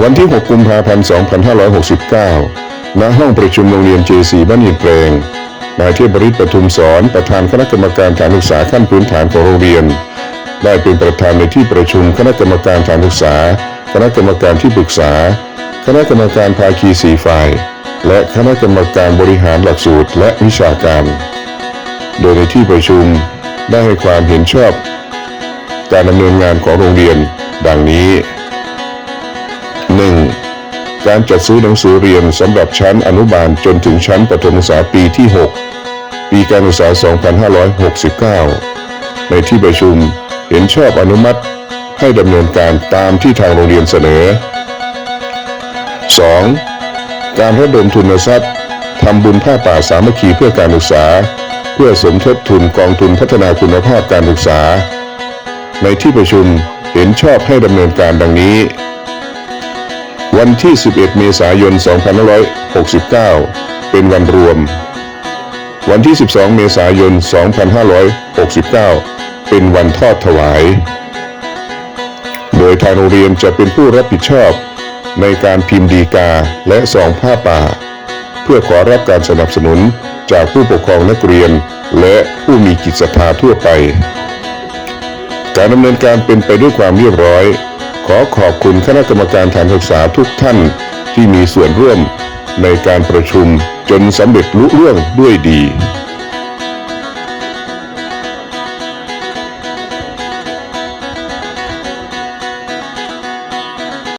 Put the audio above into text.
ວັນທີຫົກ ກຸມພາພັນ ສອງພັນຫ້າຮ້ອຍຫົກສິບເກົ້າ ນະຫ້ອງປະຊຸມໂຮງຮຽນ ເຈ ສີ່ ບ້ານຫີນແປງ, ນາຍເທບວະຣິດ ປະທຸມສອນ ປະທານຄະນະກຳມະການຖານສຶກສາຂັ້ນພື້ນຖານຂອງໂຮງຮຽນ ໄດ້ເປັນປະທານໃນທີ່ປະຊຸມຄະນະກຳມະການຖານສຶກສາ, ຄະນະກຳມະການທີ່ປຶກສາ, ຄະນະກຳມະການພາຄີສີ່ຝ່າຍ ແລະ ຄະນະກຳມະການບໍລິຫານຫຼັກສູດ ແລະ ວິຊາການ. ໂດຍໃນທີ່ປະຊຸມໄດ້ໃຫ້ຄວາມເຫັນຊອບການດຳເນີນງານຂອງໂຮງຮຽນດັ່ງນີ້: ໜຶ່ງ ການຈັດຊື້ໜັງສືຮຽນສຳລັບຊັ້ນອະນຸບານຈົນເຖິງຊັ້ນປະຖົມສຶກສາປີທີຫົກ ປີການສຶກສາສອງພັນຫ້າຮ້ອຍຫົກສິບເກົ້າ ໃນທີ່ປະຊຸມເຫັນຊອບອະນຸມັດ ໃຫ້ດຳເນີນການຕາມທີ່ທາງໂຮງຮຽນສະເໜີ. ສອງ ການລະດົມທຶນນະຊັບທຳບຸນຜ້າປ່າສາມັກຄີເພື່ອການສຶກສາ ເພື່ອສົມທົບທຶນກອງທຶນພັດທະນາຄຸນນະພາບການສຶກສາ ໃນທີ່ປະຊຸມເຫັນຊອບໃຫ້ດຳເນີນການດັ່ງນີ້: ວັນທີສິບເອັດ ເມສາຍົນ ສອງພັນຫ້າຮ້ອຍຫົກສິບເກົ້າ ເປັນວັນລວມ. ວັນທີສິບສອງ ເມສາຍົນ ສອງພັນຫ້າຮ້ອຍຫົກສິບເກົ້າ ເປັນວັນທອດຖວາຍ ໂດຍທາງໂຮງຮຽນຈະເປັນຜູ້ຮັບຜິດຊອບໃນການພິມດີກາ ແລະ ຊອງຜ້າປ່າ ເພື່ອຂໍຮັບການສະໜັບສະໜູນຈາກຜູ້ປົກຄອງນັກຮຽນ ແລະ ຜູ້ມີຈິດສັດທາທົ່ວໄປ. ການດຳເນີນການເປັນໄປດ້ວຍຄວາມຮຽບຮ້ອຍ. ຂໍຂອບຄຸນຄະນະກຳມະການຖານສຶກສາທຸກທ່ານທີ່ມີສ່ວນຮ່ວມໃນການປະຊຸມຈົນສຳເລັດລຸລ່ວງດ້ວຍດີ.